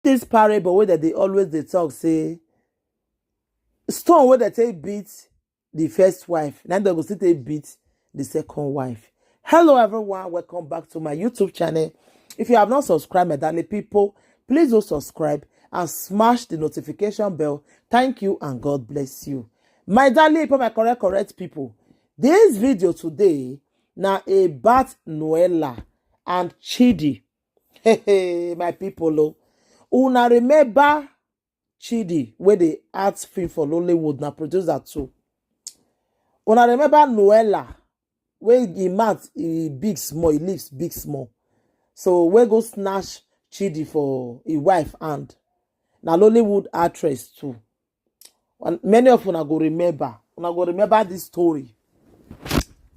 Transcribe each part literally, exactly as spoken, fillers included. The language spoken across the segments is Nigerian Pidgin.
This parable wey dem dey always dey talk say stone wey dem take beat the first wife, na dem go still take beat the second wife. Hello everyone, welcome back to my YouTube channel. If you have not subscribed, my darling people, please do subscribe and smash the notification bell. Thank you and God bless you. My darling people, my correct correct people, this video today na about Noella and Chidi. Hey, hey, my people, oh, una remember Chidi wey dey act film for Nollywood, na producer too. Una remember Noella wey im mouth e big small, e lips big small, so wey go snatch Chidi for im wife hand. Na Nollywood actress too. And many of una go remember, una go remember this story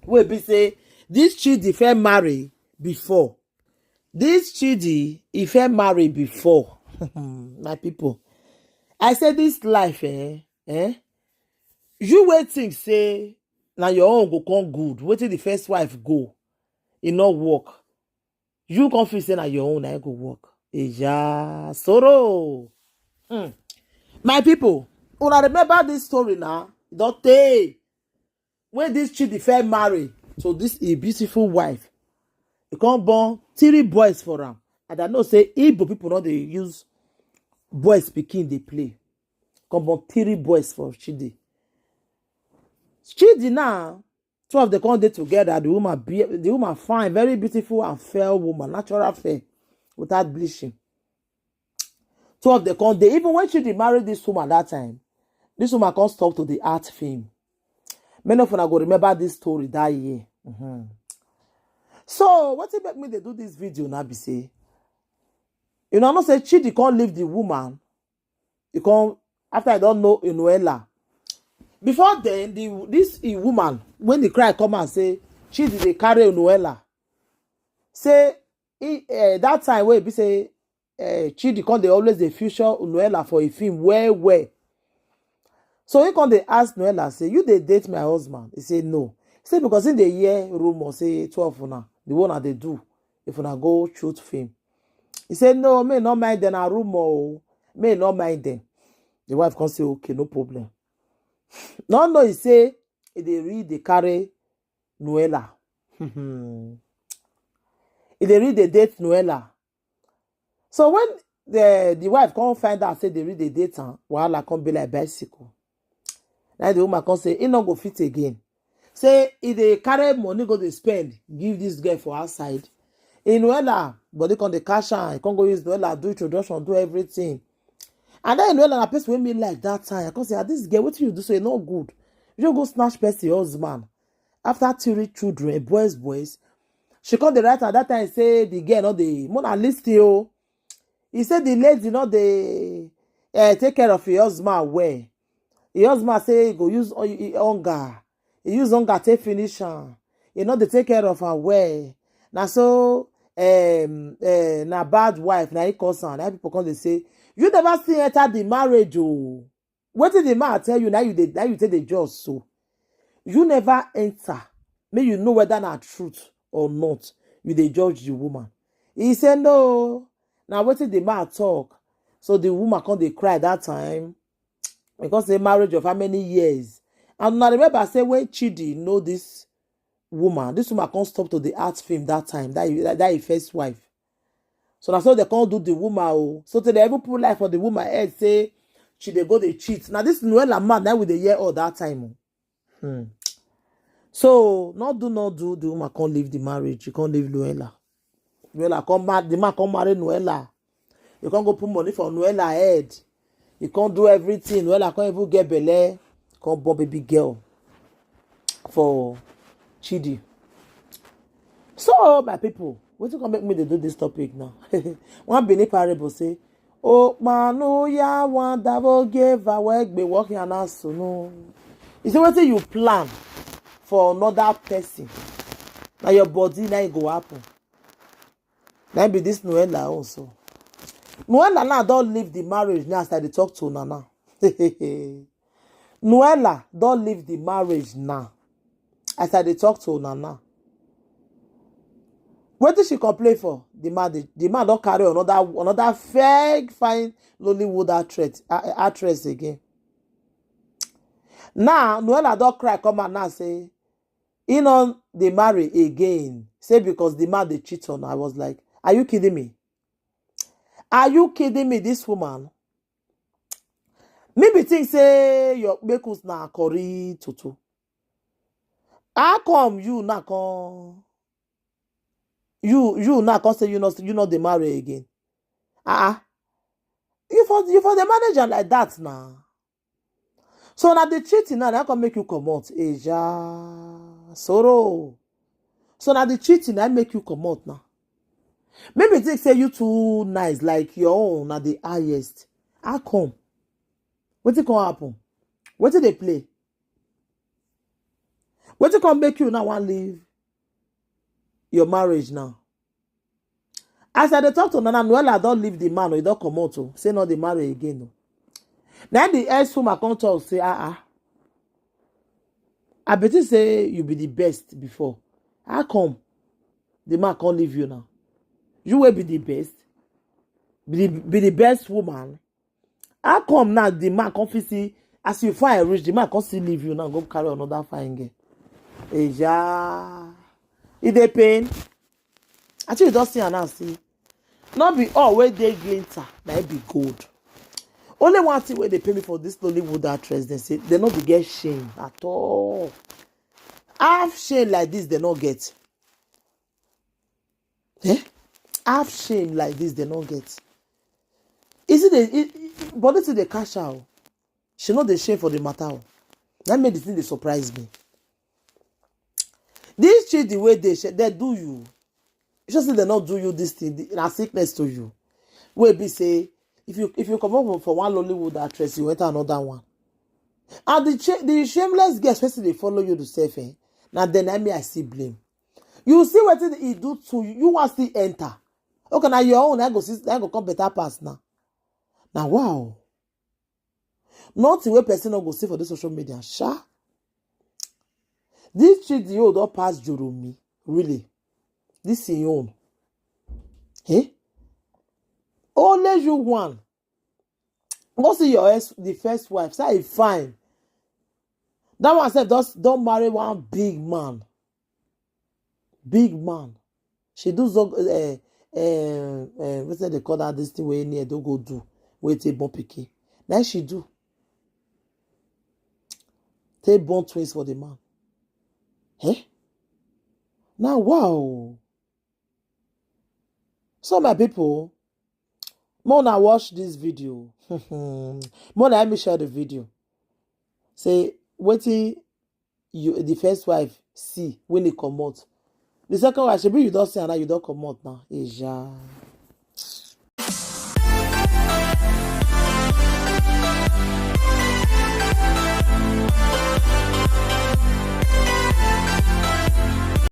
wey be say this Chidi first marry before. This Chidi e first marry before. My people, I say this life, eh, eh, you wey think say na your own go come good, wetin the first wife go, e no work. You come feel say na your own na e go work. Eya, sorrow. Hmm. My people, una remember this story na? E don tey wey this Chidi first marry to this im beautiful wife. E come born three boys for am. And I know say Igbo people no dey use boys pikin dey play. Come born three boys for Chidi. Chidi now, two of them come dey together. The woman be, the woman fine, very beautiful and fair woman, natural fair, without bleaching. Two of them come dey. Even when Chidi married this woman that time, this woman come stop to dey act film. Many of una go remember this story that year. Mhm. So wetin make me dey do this video now be say, you know, I know say Chidi come leave the woman. He come, after I don't know Noella. Before then, the this e woman, when the cry come and say Chidi dey carry Noella, say he, eh, that time wey be say, eh, Chidi come dey always dey feature Noella for a film well well. So he come dey ask Noella say, "You dey date my husband?" He say, "No." He say because he dey hear rumor say two of una, the one I dey do, if una go shoot film. He say, "No, me no mind them, na rumor o. Me no mind them." The wife come say, "Okay, no problem." No, no, he say he dey read, dey carry Noella. He dey read, dey date Noella. So when the the wife come find out say dey read, dey date am, wahala come be like bicycle. Now the woman come say he no go fit again. Say he dey carry money go dey spend, give this girl for outside. In Noella body come dey cash am, he come go use Noella do introduction, do everything. And then Noella na person wey me like that time. I come say, "Ah, this girl, wetin you do so? E no good. You just go snatch person husband after three children, boys, boys." She come dey write at that time say the girl no dey, Mona list o. He say the lady no dey, eh, take care of her husband well. Her husband say he go use o- he hunger. He use hunger take finish am. He no dey take care of her well. Na so, um, eh, na bad wife na he cause am. Na people come dey say, "You never still enter the marriage o." Wetin the man tell you, now you dey, now you take the judge so. You never enter. Make you know whether na truth or not. You dey judge the woman. He say no. Now wetin the man talk? So the woman come dey cry that time because the marriage of how many years? And I remember say when Chidi know this woman, this woman come stop to the art film that time. That that, that his first wife. So na so they come do the woman o. So till they even put life for the woman head say she dey go dey cheat. Now this Noella man that we dey hear all that time o. Hmm. So no do no do, the woman come leave the marriage. She come leave Noella. Noella come mad. The man come marry Noella. You come go put money for Noella head. You come do everything. Noella come even get belle. Come born baby girl for Chidi. So my people, wetin come make me dey do this topic now? One Benin parable say, "O manu ya wan davo geva wegbe working and asunu." You see wetin you plan for another person, na your body na e go happen. Na be this Noella also. Noella now don leave the marriage now as I dey talk to una now. Noella don leave the marriage now as I dey talk to una now. Wetin she complain for? The man, the, the man don carry another another fake fine Nollywood actress, a- actress again. Now Noella don cry come out now say he no dey marry again. Say because the man dey cheat on her. I was like, are you kidding me? Are you kidding me, this woman? Me be think say your kpekus na kori tutu. How come you na come you you na come say you no you no dey marry again? Ah, uh-uh. You for you for the manager like that na. So na the cheating now that come make you comot, eja sorrow. So na the cheating that make you comot now. Maybe think say you too nice, like your own na the highest. How come? Wetin come happen? Wetin dey play? Wetin come make you now wan leave your marriage now? As I dey talk to Nana Noella, don leave the man o, he don comot o, say no dey marry again o. Na the ex woman come talk say, ah ah, I be think say you be the best before. How come the man come leave you now? You wey be the best, be the, be the best woman. How come now the man come fit see as you fine reach, the man come still leave you now, go carry another fine girl? Eja, e dey pain. I think you don see am now, see. No be all wey dey glitter na it be gold. Only one thing wey dey pay me for this Nollywood actress, dem say dem no dey get shame at all. Half shame like this dem no get. Eh? Half shame like this dem no get. Is it the it, it- but this thing dey catch her o. She no dey shame for the matter o. That make the thing dey surprise me. This chidi wey dey share, they do you. You sure say they not do you this thing? The- Na sickness to you. Wey be say if you if you come up for one Nollywood actress, you enter another one. And the cha- the shameless girls person dey follow you to sef eh. Na then I me I see blame. You see wetin he do to you. You want still enter? Okay, now your own. I go see. I go come better pass now. Now wow. Nothing wey person no go see for this social media, sha. This chidi o don pass Joromi, really. This in own. Eh? Only you one. Go see your ex, the first wife. Say e fine. That one sef don don marry one big man. Big man. She do zog uh, uh, uh, wetin dem dey call that this thing wey near don go do wey take born pikin. Na she do. Take born twins for the man. Eh? Now wow. So my people, more na watch this video. More na let me share the video. Say wetin you the first wife see when he comot. The second wife, shebi you don see am now, you don comot now. Eja.